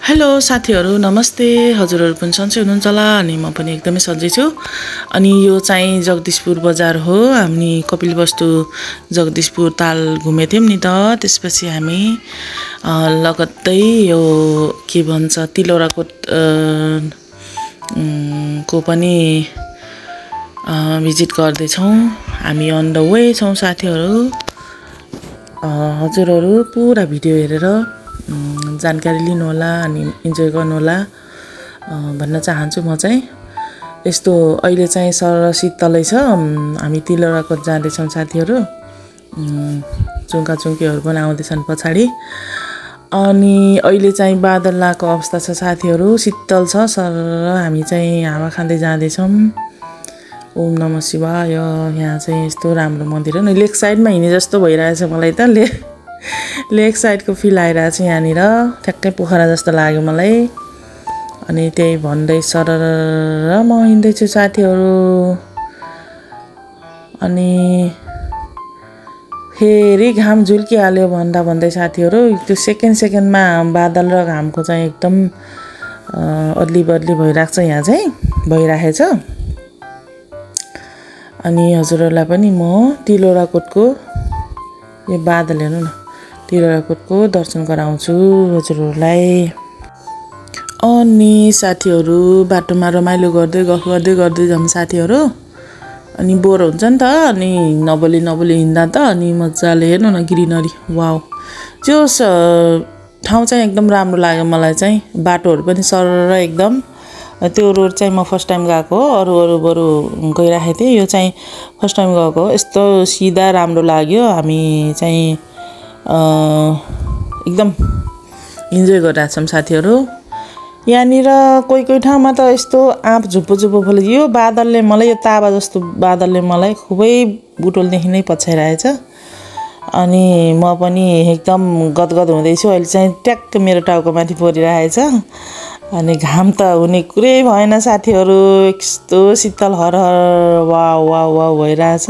hello साथीहरु नमस्ते हजुरहरु पनि सन्चै हुनुहुन्छ होला अनि म पनि एकदमै सन्चै छु अनि यो चाहिँ जगदीशपुर बजार हो हामी कपिलवस्तु जगदीशपुर ताल घुमेथ्यौं नि त त्यसपछि हामी लगत्तै यो के भन्छ तिलौराकोट को पनि भिजिट गर्दै छौं हामी अन द वे छौं साथीहरु हजुरहरु पुरा भिडियो हेरेर जानकारी लिनु होला अनि इन्जोय गर्नु होला भन्न चाहन्छु म चाहिँ यस्तो अहिले चाहिँ सर शीतलै छ हामी तिलौराकोट जाँदै छौं साथीहरु चुङ्का चुङ्कीहरु पनि आउँदै छन् पछाडी अनि अहिले चाहिँ बादल लागेको अवस्था छ साथीहरु शीतल छ सर हामी चाहिँ हावा खाँदै जाँदै छौं ओम नमः शिवाय यहाँ चाहिँ यस्तो राम्रो मन्दिर हो नि लेक साइडमा हिँडे जस्तो भइरहेछ मलाई त लेक साइडको फिल आइरहेछ यहाँनिर ठ्याक्कै पोखरा जस्तो लाग्यो मलाई अनि त्यही भन्दै सरर म हिँड्दै छु साथीहरु अनि फेरि घाम झुल्किहाल्यो भन्दै साथीहरु त्यो सेकेन्डमा बादल र घामको चाहिँ एकदम अदली बदली भइराख्छ यहाँ चाहिँ भइराखेछ अनि हजुरहरुलाई पनि म तिलौराकोटको यो बादल हेर्नु न तिलौराकोटको दर्शन गराउँछु हजुरहरुलाई अनि साथीहरु बाटोमा रमाइलो गर्दै गफ गर्दै जाम साथीहरु अनि बोर हुन्छ नि त अनि नबोली हिँड्दा त अनि मज्जाले हेर्नु न ग्रीनरी वाउ त्यो ठाउँ चाहिँ एकदम राम्रो लाग्यो मलाई चाहिँ बाटोहरु पनि सरर एकदम त्यो रोड चाहिँ म फर्स्ट टाइम गएको हो अरु बरु गइराखे थिए यो चाहिँ फर्स्ट टाइम गएको हो यस्तो सिधा राम्रो लाग्यो हामी चाहिँ एकदम इन्जोय गरिरहेछौं साथीहरु यहाँनिर कोही ठाउँमा त यस्तो आँप झुप्पो फुल्यो यो बादलले मलाई यो ताबा जस्तो बादलले मलाई खुबै बुटोलदेखि नै पछाइरहेछ अनि म पनि एकदम गदगद हुँदै छु अहिले चाहिँ ट्याक्क मेरो टाउको माथि परिरहेछ अनि घाम त हुने कुरै भएन साथीहरु यस्तो शीतल हरहर वाउ भइरहेछ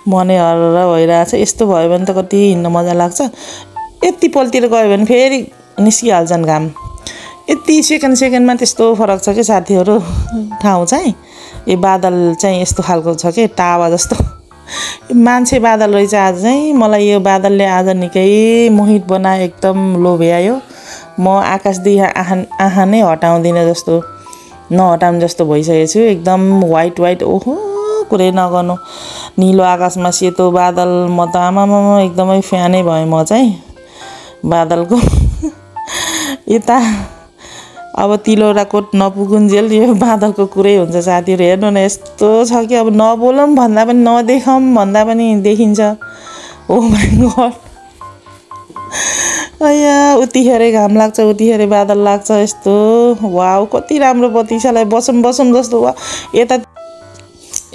मनै हरहर भइरहेछ यस्तो भयो भने त कति हिँड्न मजा लाग्छ यति पलतिर गयो भने फेरि निस्किहाल्छन् घाम यति सेकेन्डमा त्यस्तो फरक छ के साथीहरु ठाउँ चाहिँ यो बादल चाहिँ यस्तो खालको छ के टावा जस्तो मान्छे बादल रहेछ आज चाहिँ मलाई यो बादलले आज निकै मोहित बनायो एकदम लोभ्यायो म आकाशदेखि आँखा नै हटाउँदिन जस्तो नहटाउँ जस्तो भइसकेको छु एकदम व्हाइट ओहो कुरै नगर्नु नीलो आकाशमा सेतो बादल म त आमामा एकदमै फ्यानै भएँ म चाहिँ बादलको यता अब तिलौराकोट नपुगुन्जेल यो बादलको कुरै हुन्छ साथीहरु हेर्नु न यस्तो छ कि अब नबोलौं भन्दा पनि नदेखौं भन्दा पनि देखिन्छ ओ माय गॉड अया उतिखेरै घाम लाग्छ उतिखेरै बादल लाग्छ यस्तो वाउ कति राम्रो बतिसलाई बसौं जस्तो यता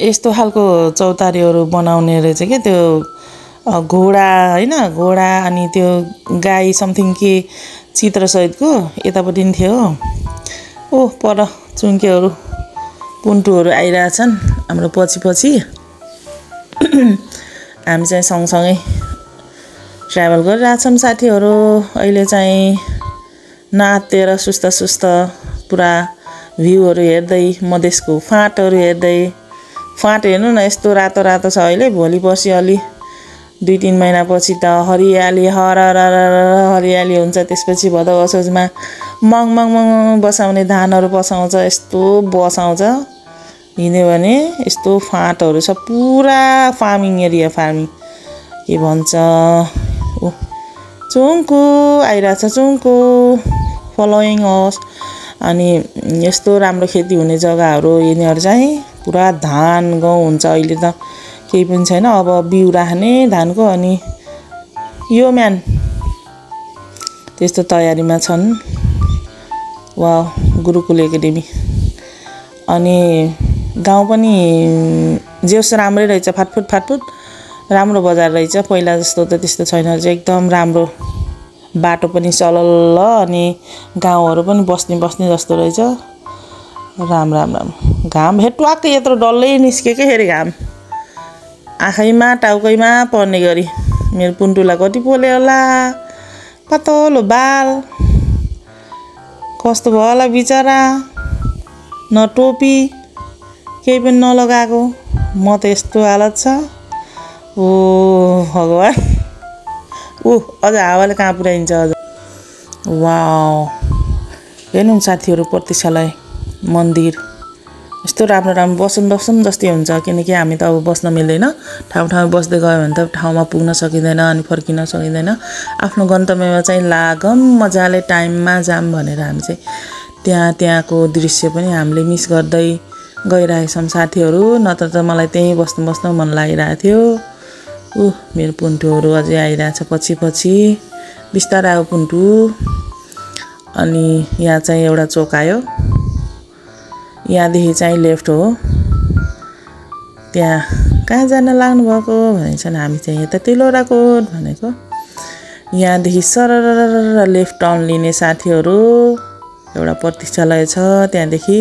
यस्तो खालको चौतारीहरु बनाउने रहेछ के त्यो घोडा हैन घोडा अनि त्यो गाई समथिङ के चित्र सहितको यतापटि नि थियो ओ पर चुङ्केहरु पुन्टुहरु आइराछन् हाम्रो पछि हामी चाहिँ सँगसँगै ट्राभल गरिरहेछौं साथीहरु अहिले चाहिँ नातेर सुस्त पुरा भ्यूहरु हेर्दै मधेसको फाँटहरु हेर्दै फाँट हेर्नु न यस्तो रातो छ अहिले भोलि पर्सि अलि 2-3 महिना पछि त हरियाली हरियाली हुन्छ त्यसपछि भदौ असोजमा मङ बसाउने धानहरु बसाउँछ यस्तो बसाउँछ हिँड्यो भने यस्तो फाँटहरु छ पुरा फार्मिङ एरिया के भन्छ चुङ्कु आइराछ चुङ्कु फलोइङ होस् अनि यस्तो राम्रो खेती हुने जग्गाहरु यिनीहरु चाहिँ पुरा धान गहुँ हुन्छ अहिले त केही पनि छैन अब बिउ राख्ने धानको अनि यो म्यान त्यस्तो तयारीमा छन् वाउ गुरुकुल एकाडेमी अनि गाउँ पनि जेस राम्रै रहेछ फाटफुट राम्रो बजार रहेछ पहिला जस्तो त त्यस्तो छैन एकदम राम्रो बाटो पनि सलल्ल अनि गाउँहरु पनि बस्ने जस्तो रहेछ राम घाम हेटवाक्कै यत्रो डल्लै निस्केकै हेरे घाम आँखैमा टाउकैमा पर्ने गरी मेरो पुन्टुला कति पोले होला पातलो बाल कस्तो भयो होला बिचरा न टोपी केही पनि नलगाएको म त यस्तो हालत छ ओ भगवान अझ हावाले कहाँ पुर्याइन्छ अझ वाउ हेर्नु साथीहरू प्रतीक्षालय मन्दिर यस्तो राम्रो राम्रो बसौँ जस्तै हुन्छ किनकि हामी त अब बस्न मिल्दैन ठाउँ बस्दै गयो भने त ठाउँमा पुग्न सकिँदैन अनि फर्किन सकिँदैन आफ्नो गन्तव्यमा चाहिँ लागम मजाले टाइममा जाम भनेर हामी चाहिँ त्यहाँको दृश्य पनि हामीले मिस गर्दै गइरहेछौँ साथीहरू नत्र त मलाई त्यहीँ बस्नु मन लागिरहेको थियो मेरो पुन्टुहरू अझै आइरहेछ पछि बिस्तारै आयो पुन्टु अनि यहाँ चाहिँ एउटा चोक आयो यहाँदेखि चाहिँ लेफ्ट हो त्यहाँ कहाँ जान लाग्नु भएको भनेछन् हामी चाहिँ यता तिलौराकोट भनेको यहाँदेखि सरर लेफ्ट टर्न लिने साथीहरू एउटा प्रतीक्षालय छ त्यहाँदेखि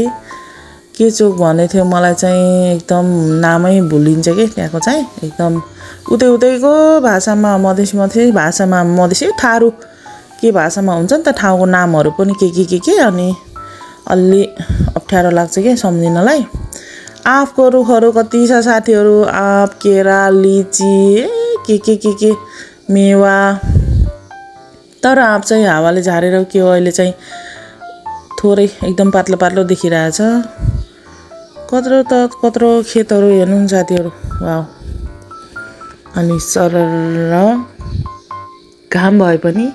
के चोक भन्दै थियो मलाई चाहिँ एकदम नामै भुलिन्छ कि त्यहाँको चाहिँ एकदम उतैको भाषामा मधेसी भाषामा मधेसी थारू के भाषामा हुन्छ नि त ठाउँको नामहरू पनि के अनि अलि अप्ठ्यारो लाग्छ के सम्झिनलाई आँपको रुखहरू कति छ साथीहरू आँप केरा लिची के मेवा तर आँप चाहिँ हावाले झारेर के हो अहिले चाहिँ थोरै एकदम पातलो देखिरहेछ कत्रो खेतहरू हेर्नु साथीहरू वाउ अनि सरर घाम भए पनि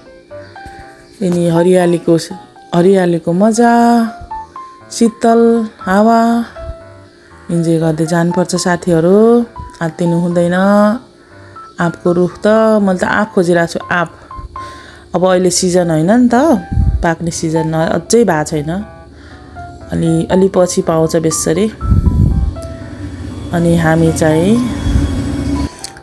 अनि हरियालीको मजा शीतल हावा इन्जोय गर्दै जानुपर्छ साथीहरू आत्तिनु हुँदैन आँपको रुख त मैले त आँप खोजिरहेको छु आँप अब अहिले सिजन होइन नि त पाक्ने सिजन अझै भएको छैन अलि पछि पाउँछ बेसरी अनि हामी चाहिँ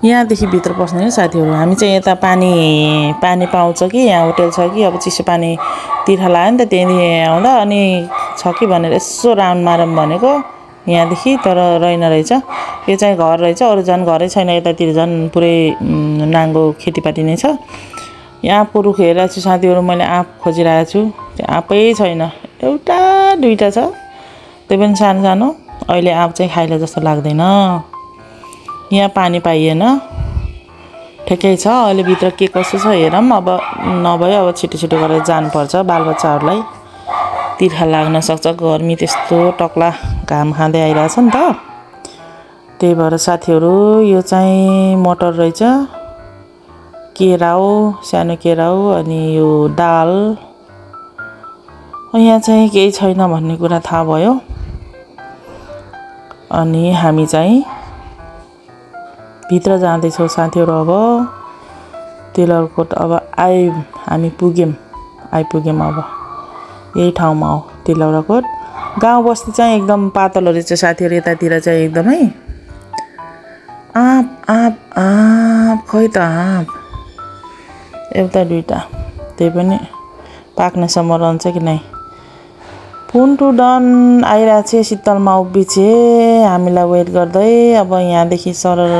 यहाँदेखि भित्र पस्ने साथीहरू हामी चाहिँ यता पानी पाउँछ कि यहाँ होटल छ कि अब चिसो पानी तिर्खा लाग्यो नि त त्यहाँदेखि आउँदा अनि छ कि भनेर यसो राउन्ड मारौँ भनेको यहाँदेखि तर रहेन रहेछ यो चाहिँ घर रहेछ अरू झन् घरै छैन यतातिर झन् पुरै नाङ्गो खेतीपाती नै छ यहाँ आँपको रुख हेरेको छु साथीहरू मैले आँप खोजिरहेको छु त्यो आँपै छैन एउटा दुईटा छ त्यो पनि सानो अहिले आँप चाहिँ खाइला जस्तो लाग्दैन यहाँ पानी पाइएन ठिकै छ अहिले भित्र के कसो छ हेरौँ अब नभए अब छिटो गरेर जानुपर्छ बालबच्चाहरूलाई तिर्खा लाग्न सक्छ गर्मी त्यस्तो टक्ला घाम खाँदै आइरहेछ नि त त्यही भएर साथीहरू यो चाहिँ मटर रहेछ केरा हो सानो केरा हो अनि यो दाल यहाँ चाहिँ केही छैन भन्ने कुरा थाहा भयो अनि हामी चाहिँ भित्र जाँदैछौँ साथीहरू अब तिलौराकोट अब हामी आइपुग्यौँ अब यही ठाउँमा हो तिलौराकोट गाउँ बस्ती चाहिँ एकदम पातलो रहेछ साथीहरू यतातिर चाहिँ एकदमै आँप खै त आँप एउटा दुईटा त्यही पनि पाक्नेसम्म रहन्छ कि नै पुन्टु डन आइरहेछ शीतलमा उभिछे हामीलाई वेट गर्दै अब यहाँदेखि सरर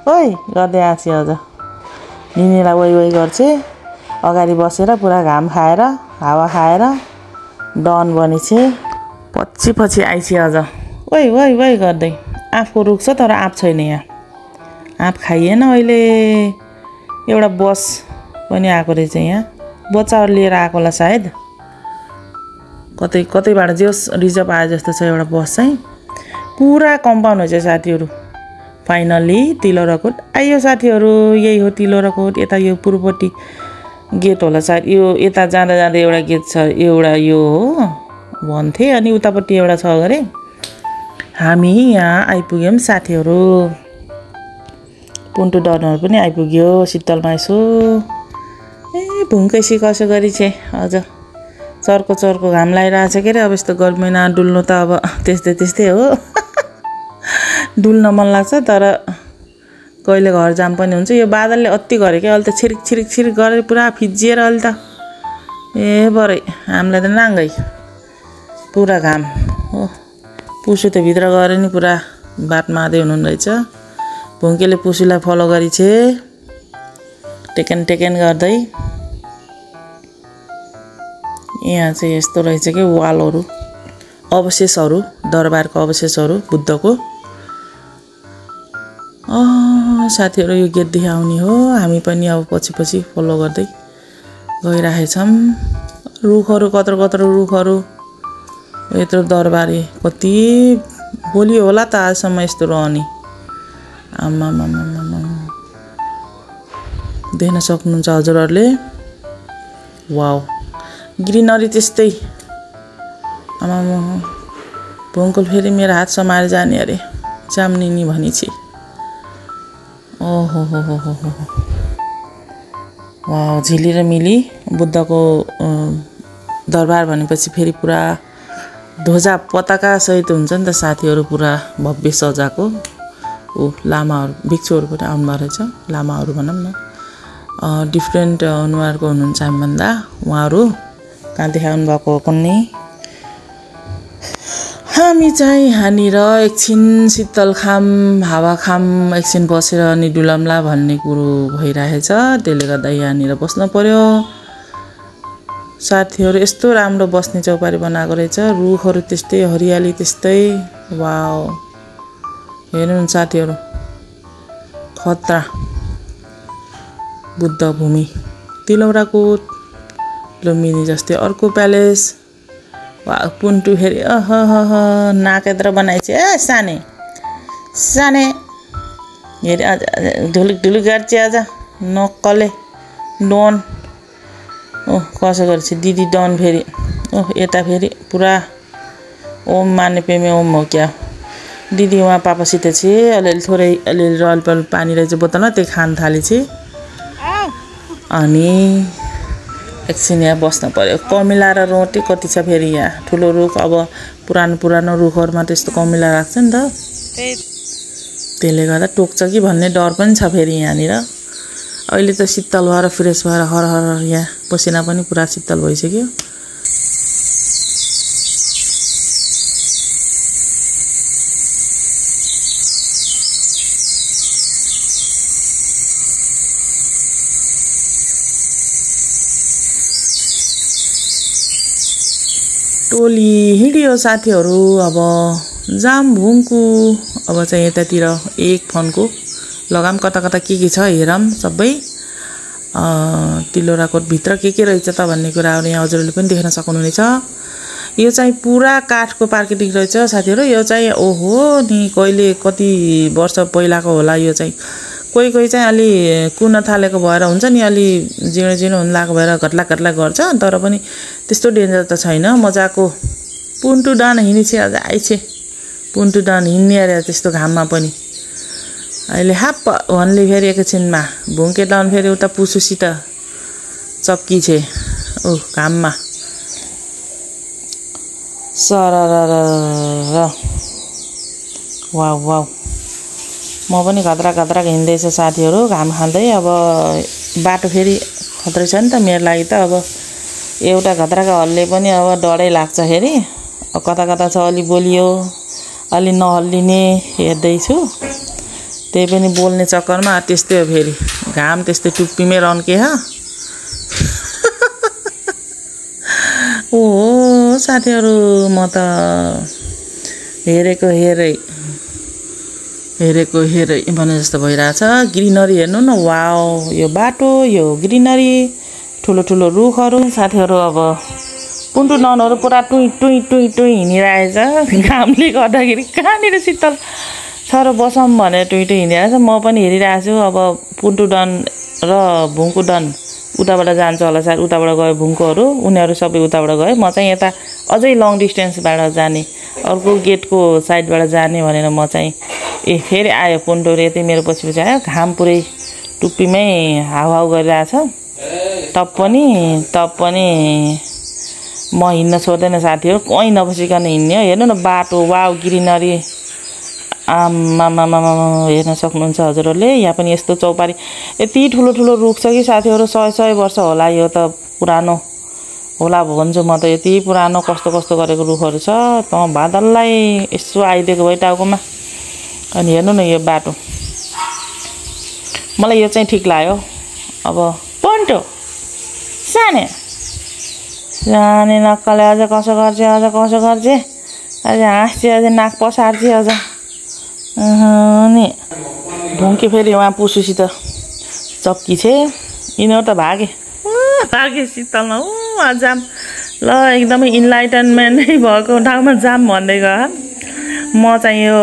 ओइ गर्दै आछे अझ निनीलाई ओइ गर्छ अगाडि बसेर पुरा घाम खाएर हावा खाएर डन बनिछे पछि आइछे अझ ओइ गर्दै आँपको रुख छ तर आँप छैन यहाँ आँप खाइएन अहिले एउटा बस पनि आएको रहेछ यहाँ बच्चाहरू लिएर आएको होला सायद कतैबाट जोस् रिजर्भ आए जस्तो छ एउटा बस चाहिँ पुरा कम्पाउन्ड हुन्छ साथीहरू फाइनली तिलौराकोट आइयो साथीहरू यही हो तिलौराकोट यता यो पूर्वपट्टि गेट होला सायद यो यता जाँदा एउटा गेट छ एउटा यो हो भन्थे अनि उतापट्टि एउटा छ गरे हामी यहाँ आइपुग्यौँ साथीहरू पुन्टु डनहरू पनि आइपुग्यो शीतलमा यसो भुङ्कैसी कसो गरी छे अझ चर्को घाम लागिरहेछ के अरे अब यस्तो गर्मी महिना डुल्नु त अब त्यस्तै हो डुल्न मन लाग्छ तर कहिले घर जाम पनि हुन्छ यो बादलले अति गरे क्या अहिले त छिरिक गरेर पुरा फिजिएर अहिले त बरै हामीलाई त नाङ्गै पुरा घाम हो पुसु त भित्र गएर नि पुरा बाटमा आँदै हुनु रहेछ भुङ्केले पुसुलाई फलो गरिछे टेकेन गर्दै यहाँ चाहिँ यस्तो रहेछ के वालहरु अवशेषहरु दरबारको अवशेषहरु बुद्धको साथीहरु यो गेट देखि आउने हो हामी पनि अब पछि फलो गर्दै गइराखेछौं रुखहरु कत्रो रुखहरु यत्रो दरबारी कति बोलियो होला त आजसम्म यस्तो रहने आमा देख्न सक्नुहुन्छ हजुरहरुले वाउ ग्रीनरी त्यस्तै आमा भुङ्कुल फेरि मेरो हात समाएर जाने अरे चाम्निनी भनिछि ओहो हो वाउ झिली र मिली बुद्धको दरबार भनेपछि फेरि पुरा ध्वजा पताका सहित हुन्छ नि त साथीहरु पुरा भव्य सजाको लामाहरु भिक्षुहरु पनि आउनु भएको रहेछ लामाहरु भनौं न डिफरेन्ट अनुहारको हुनुहुन्छ हामीभन्दा उहाँहरु कहाँदेखि आउनु भएको कुनै हामी चाहिँ यहाँनिर एकछिन शीतल खाम हावा खाम एकछिन बसेर अनि डुलम्ला भन्ने कुरो भइरहेछ त्यसले गर्दा यहाँनिर बस्न पर्यो साथीहरु यस्तो राम्रो बस्ने चौपारी बनाएको रहेछ रुखहरु त्यस्तै हरियाली त्यस्तै वाउ हेर्नुहुन्छ साथीहरु खतरा बुद्ध भूमि तिलौराको लुम्बिनी जस्तै अर्को प्यालेस वाउ पुन्टु फेरि नाकेद्र बनाइछ ए साने हेरि ढुलुक गर्छ आज नक्कले डोन कसो गर्छ दिदी डन फेरि यता फेरि पुरा ओम माने पेमे ओम हो क्या दिदी उहाँ पापासित छे अलिअलि रलपल पानी रहेछ बोतलमा त्यही खान थाली छे अनि एकछिन यहाँ बस्न पर्यो कमिला र रोटी कति छ फेरि यहाँ ठुलो रुख अब पुरानो रुखहरुमा त्यस्तो कमिला राख्छ नि त त्यसले गर्दा टोक्छ कि भन्ने डर पनि छ फेरि यहाँनिर अहिले त शीतल भएर फ्रेश भएर हर यहाँ पसिना पनि पुरा शीतल भइसक्यो टोली हिडियो साथीहरु अब जामभुङको अब चाहिँ यतातिर एक फनको लगाम कता के छ हेरम सबै तिलौराकोट भित्र के रहेछ त भन्ने कुराहरु यहाँ हजुरले पनि देख्न सक्नुहुनेछ यो चाहिँ पुरा काठको पार्किटिङ रहेछ साथीहरु यो चाहिँ ओहो नि कहिले कति वर्ष पहिलाको होला यो चाहिँ कोही चाहिँ अलि कुन थालेको भएर हुन्छ नि अलि जिनो हुन लागेको भएर घटला गर्छ तर पनि त्यस्तो डेन्जर त छैन मजाको पुन्टु डान हिँडिछे आज आइछे पुन्टु डान हिँड्ने अरे त्यस्तो घाममा पनि अहिले हाप भन्ले फेरि एकछिनमा भुङ्के डाउन फेरि उता पुसुसित चप्की छे घाममा सरर वाउ म पनि खतरा हिँड्दैछ साथीहरु घाम खाँदै अब बाटो फेरि खतरै छ नि त मेरो लागि त अब एउटा खतराको हल्ले पनि अब डरै लाग्छ फेरि कता छ अलि बोलियो अलि नहल्लिने हेर्दै छु त्यही पनि बोल्ने चक्करमा त्यस्तै हो फेरि घाम त्यस्तै टुप्पीमै रन्के ह ओ साथीहरु म त हेरेको हेरै भने जस्तो भइराछ ग्रीनरी हेर्नु न वाउ यो बाटो यो ग्रीनरी ठुलो रुखहरु साथीहरु अब पुन्टु ननहरु पुरा टुई हिँडिरहेछ घामले गर्दाखेरि कहाँनिर शीतल छ र बसौं भने टुई हिँडिरहेछ म पनि हेरिरहेको छु अब पुन्टु डन र भुङको डन उताबाट जान्छ होला सायद उताबाट गयो भुङकोहरु उनीहरु सबै उताबाट गए म चाहिँ यता अझै लङ डिस्टेन्सबाट जाने अर्को गेटको साइडबाट जाने भनेर म चाहिँ फेरि आयो पुन्टु यतै मेरो पछि आयो घाम पुरै टुप्पीमै हाउ गरिरहेछ तब पनि म हिँड्न छोड्दैन साथीहरु कहीं नबसिकन हिँड्ने हो हेर्नु न बाटो वाउ ग्रीनरी आमा हेर्न सक्नुहुन्छ हजुरहरुले यहाँ पनि यस्तो चौपारी यति ठुलो रुख छ कि साथीहरु 100 वर्ष होला यो त पुरानो होला भन्छु म त यति पुरानो कस्तो गरेको रुखहरु छ त बादललाई यसो आइदिएको भए टाउकोमा अनि हेर्नु न यो बाटो मलाई यो चाहिँ ठीक लाग्यो अब पन्टो साने जाने नक्कले अझ कसो गर्छ अझ हाँस्छ अझ नाक पसार्छ अझ नि ढुङ्के फेरि उहाँ पुसुसित चक्की छे यिनीहरू त भागे शीतलमा जाम ल एकदमै इन्लाइटनमेन्ट नै भएको ठाउँमा जाम भन्दै गयो म चाहिँ यो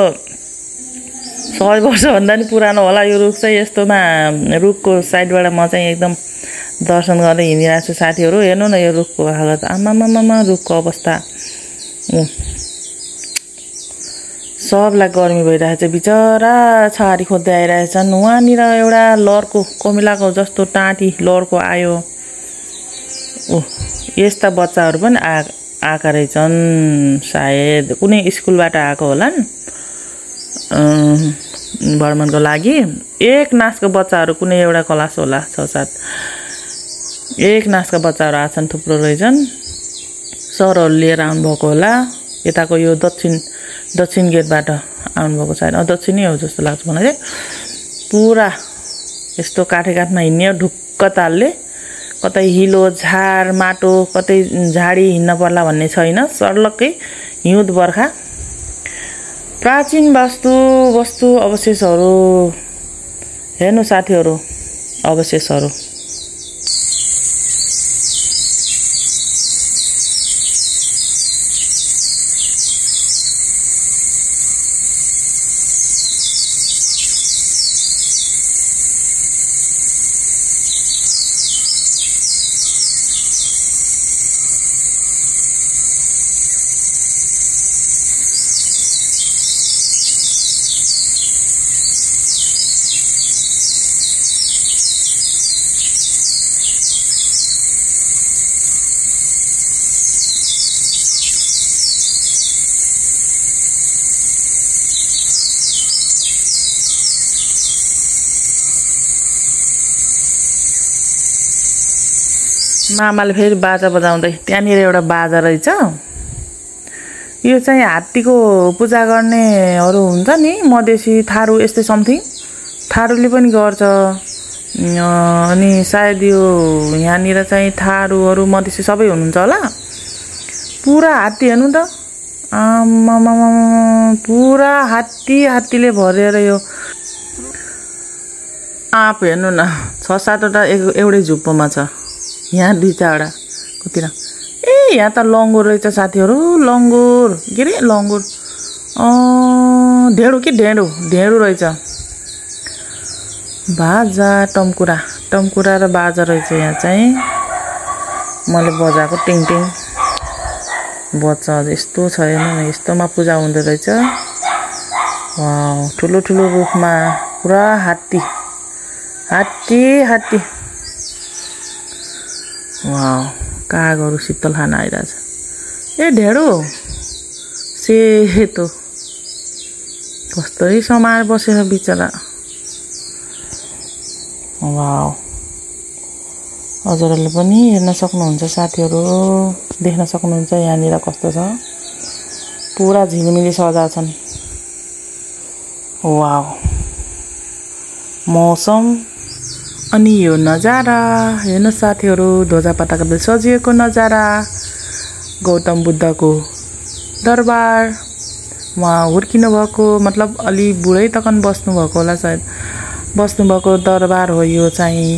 100 वर्षभन्दा नि पुरानो होला यो रुख चाहिँ यस्तोमा रुखको साइडबाट म चाहिँ एकदम दर्शन गर्दै हिँडिरहेको छु साथीहरू हेर्नु न यो रुखको हालत आमामामा रुखको अवस्था सबलाई गर्मी भइरहेछ बिचरा छारी खोज्दै आइरहेछन् उहाँनिर एउटा लर्को कोमिलाको जस्तो टाँटी लर्को आयो यस्ता बच्चाहरू पनि आएका रहेछन् सायद कुनै स्कुलबाट आएको होला भ्रमणको लागि एक नासको बच्चाहरू कुनै एउटा क्लास होला 6-7 एक नासका बच्चाहरू आछन् थुप्रो रहेछन् सरहरू लिएर आउनुभएको होला यताको यो दक्षिण गेटबाट आउनुभएको छैन दक्षिणै हो जस्तो लाग्छ मलाई चाहिँ पुरा यस्तो काठमा हिँड्ने ढुक्क तालले कतै हिलो झार माटो कतै झाडी हिँड्न पर्ला भन्ने छैन सर्लक्कै हिउँद बर्खा प्राचीन वस्तु अवशेषहरू हेर्नु साथीहरू अवशेषहरू मामाले फेरि बाजा बजाउँदै त्यहाँनिर एउटा बाजा रहेछ यो चाहिँ हात्तीको पूजा गर्नेहरू हुन्छ नि मधेसी थारू यस्तै समथिङ थारूले पनि गर्छ अनि सायद यो यहाँनिर चाहिँ थारूहरू मधेसी सबै हुनुहुन्छ होला पुरा हात्ती हेर्नु त आमामामा पुरा हात्तीले भरेर यो आँप हेर्नु न 6-7वटा एउटै झुप्पोमा छ यहाँ 2-4वटा कतिर यहाँ त लङ्गुर रहेछ साथीहरू लङ्गुर के रे लङ्गुर ढेँडो रहेछ बाजा टम्कुरा र बाजा रहेछ यहाँ चाहिँ मैले बजाएको टिङ बच्चा यस्तो छैन यस्तोमा पूजा हुँदो रहेछ वाउ ठुलो रुखमा पुरा हात्ती वाउ कागहरू शीतल खान आइरहेछ ढेँडो सेतो कस्तै समाएर बसेर बिचरा वाउ हजुरहरूले पनि हेर्न सक्नुहुन्छ साथीहरू देख्न सक्नुहुन्छ यहाँनिर कस्तो छ पुरा झिलिमिली सजाएको छन् वाउ मौसम अनि यो नजारा हेर्नु साथीहरू ध्वजा पताकाले सजिएको नजारा गौतम बुद्धको दरबार उहाँ हुर्किनु भएको मतलब अलि बुढै तकन बस्नु भएको होला सायद बस्नु भएको दरबार हो यो चाहिँ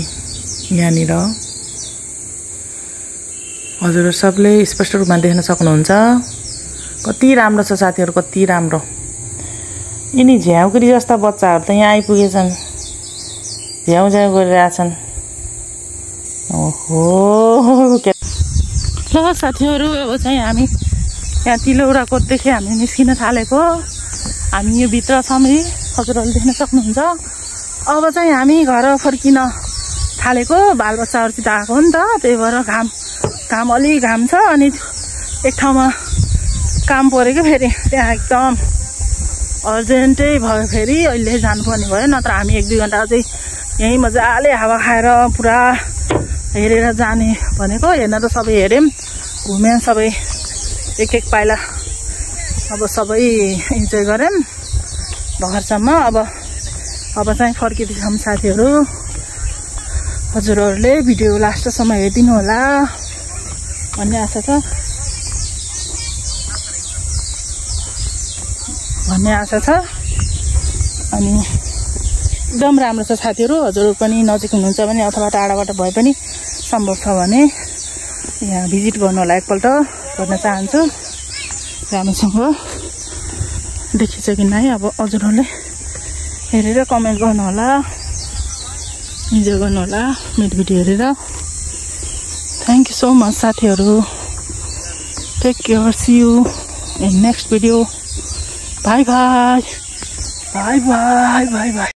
यहाँनिर हजुरहरू सबले स्पष्ट रूपमा देख्न सक्नुहुन्छ कति राम्रो छ साथीहरू कति राम्रो यिनी झ्याउकुरी जस्ता बच्चाहरू त यहाँ आइपुगेछन् झ्याउ गरिरहेछन् ओहो ल साथीहरू अब चाहिँ हामी यहाँ तिलौराकोटदेखि हामी निस्किन थालेको हामी यो भित्र छौँ है हजुरहरूले देख्न सक्नुहुन्छ अब चाहिँ हामी घर फर्किन थालेको बालबच्चाहरूसित आएको हो नि त त्यही भएर घाम अलि घाम छ अनि एक ठाउँमा काम परेको फेरि त्यहाँ एकदम अर्जेन्टै भयो फेरि अहिले जानुपर्ने भयो नत्र हामी 1-2 घन्टा अझै यहीँ मजाले हावा खाएर पुरा हेरेर जाने भनेको हेर्न त सबै हेऱ्यौँ घुम्यौँ सबै एक पाइला अब सबै इन्जोय गऱ्यौँ भर्खरसम्म अब चाहिँ फर्किँदैछौँ साथीहरू हजुरहरूले भिडियो लास्टसम्म हेरिदिनु होला भन्ने आशा छ अनि एकदम राम्रो छ साथीहरु हजुरहरु पनि नजिक हुनुहुन्छ भने अथवा टाढाबाट भए पनि सम्भव छ भने यहाँ भिजिट गर्नु होला एकपल्ट गर्न चाहन्छु राम्रोसँग देखिन्छ कि नै अब हजुरहरुले हेरेर कमेन्ट गर्नु होला इन्जोय गर्नु होला मेरो भिडियो हेरेर थ्यांक यू सो मच साथीहरु take care see you in next video bye bye bye bye bye bye